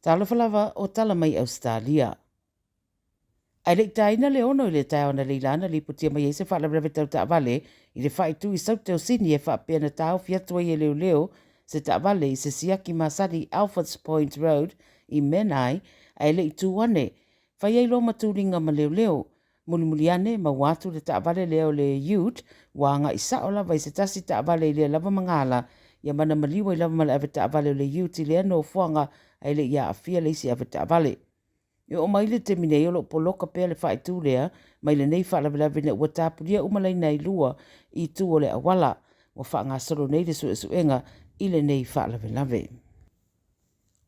Talofa lava o tala mai Ausetalia. Ae le i taina le 6 i le taeao analeila na lipotia mai ai se faalavelave tau taavale i le faaitu i Saute o Sini e faapea na taofi atu ai e leoleo se taavale i se siaki masani i Alfords Point Road i Menai ae le i tu ane. Fai ai loa ma tuliga ma leoleo. Mulimuli ane, maua atu le taavale lea o le ute ua agai sao lava i se tasi taavale i lea lava magala, ia ma na maliu ai lava ma le avetaavale o le ute i lea nofoaga ae le i aafia le isi avetaavale. E oo mai le taimi nei o lo o poloka pea le faaitu lea mai lenei faalavelave ina ua tapulia uma laina e lua i itu o le auala. Ua faagasolo nei le suesuega i lenei faalavelave.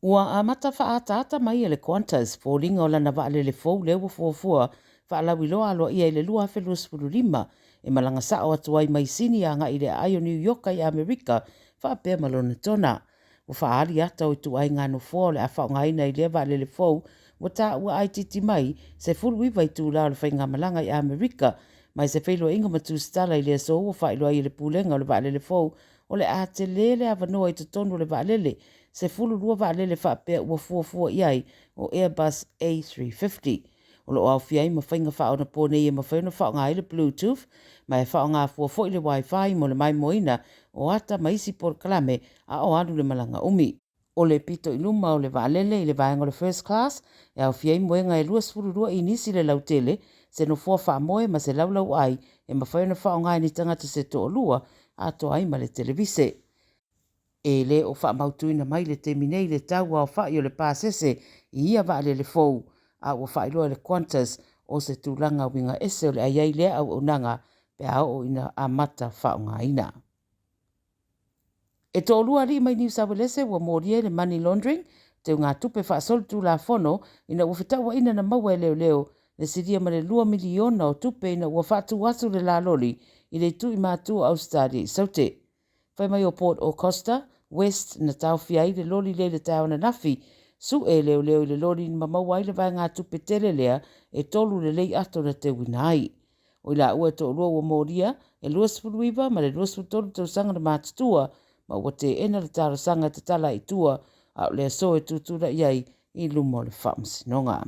Ua amata faaataata mai e le Qantas foliga o lana vaalele fou lea ua fuafua faalauiloa aloaia i le 2025 e malaga sao atu ai mai Sini agai i le aai o Niu Ioka i Amerika faapea ma Lonetona. Ua faaali ata o ituaiga nofoa o le a faaaogaina i lea vaalele fou ua taua itiiti mai 19 itula o le faigamalaga i Amerika mai se feiloaiga ma tusitala i le aso ua faailoa ai e le Pulega o le vaalele fou o le a tele le avanoa i totonu o le vaalele 12 vaalele faapea ua fuafua i ai o Airbus A350. O lo o aofia ai ma faiga faaonaponei e mafai ona faaaoga ai le Bluetooth ma e faaaoga fua foi le Wi-Fi mo le maimoaina o ata ma isi polokalame a o alu le malaga umi. O le pito i luma o le vaalele i le vaega o le First Class e aofia ai moega e 22 inisi le lautele, se nofoa faamoe ma se laulauai e mafai ona faaaoga e ni tagata se toalua atoa ai ma le televise. E le o faamautuina mai le taimi nei le tau aofai o le pasese i ia vaalele fou, a ua faailoa e le Qantas o se tulaga uiga ese o le a i ai lea auaunaga pe a oo ina amata faaaogaina. E toalua alii mai Niu Sauelese ua molia i le money laundering, teugatupe faasolitulafono ina ua fetauaina na maua e leoleo le silia ma le 2 miliona o tupe ina ua faatu atu le laloli i le itu i matu o Ausetalia i Saute. Fai mai o Port Augusta West na taofia ai le loli lea i le taeao ananafi, sue e leoleo i le loli ma maua ai le vaegatupe tele lea e tolu lelei ato na teuina ai. O i laua e toalua ua molia e 29 ma le 23 tausaga na matutua ma ua teena le talosaga e tatala i tua a o le aso e tutulai ai i luma o le faamasinoga.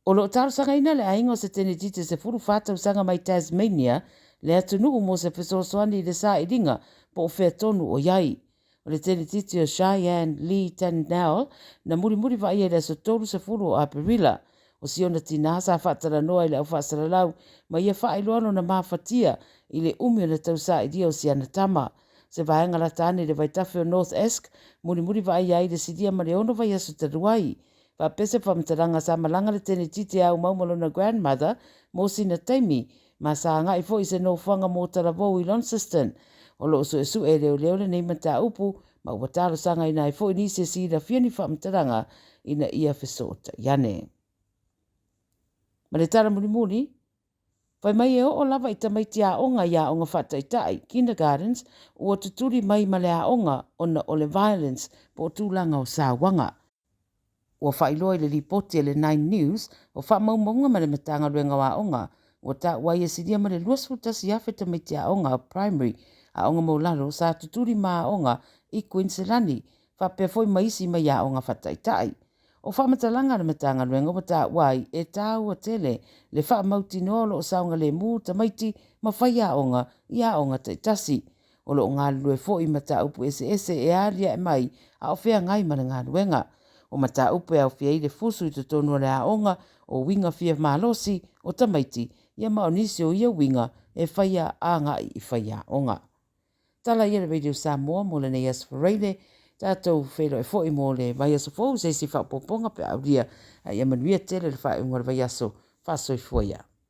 O lo o talosagaina le aiga o se tenetite 14 tausaga mai Tasmania le atunuu mo se fesoasoani i le sailiga po o fea tonu o i ai. O le tenetite o Cheyenne Lee Tannell na mulimuli vaaia i le aso 30 o Aperila. O si ona tinā sa faatalanoa i le au faasalalau ma ia faailoa lona mafatia i le umi o le tausailia o si ana tama. Se vaega lata ane i le vaitafe o North Esk, mulimuli vaaia ai le silia ma le ono vaiaso talu ai. Faapea se faamatalaga sa malaga le tenetite e aumau ma lona grandmother mo sina taimi, ma sa agai foi i se nofoaga mo talavou i Launceston. O lo o suesue e leoleo lenei mataupu ma ua talosagaina ai foi nisi e silafia ni faamatalaga ina ia fesootai ane. Ma le tala mulimuli, fai mai e oo lava i tamaiti aoga i aoga faataitai, kindergartens, ua tutuli mai ma le aoga ona o le violence po o tulaga o sauaga. Ua faailoa i le lipoti a le Nine News o faamaumauga ma le Matagaluega o Aoga ua taua ai e silia ma le 21,000 tamaiti aoga primary, aoga maualalo sa tutuli ma aoga i Kuiniselani faapea foi ma isi mai aoga faataitai. O faamatalaga a le Matagaluega ua taua ai e tāua tele le faamautinoa o lo o saogalemu tamaiti ma faiaoga i aoga taitasi. O lo o galulue foi i mataupu eseese e aliae mai a o feagai ma le galuega. O mataupu e aofia ai le fusu i totonu o le aoga, o uiga fia malosi o tamaiti, ia ma o nisi o ia uiga e faia agai i faiaoga. Tala ia le Radio Samoa mo lenei aso Faraile, tatou feiloai foi mo le vaiaso fou i se isi faaopoopoga pe a aulia, a ia manuia tele le faaiuga o le vaiaso. Faasoifua ia.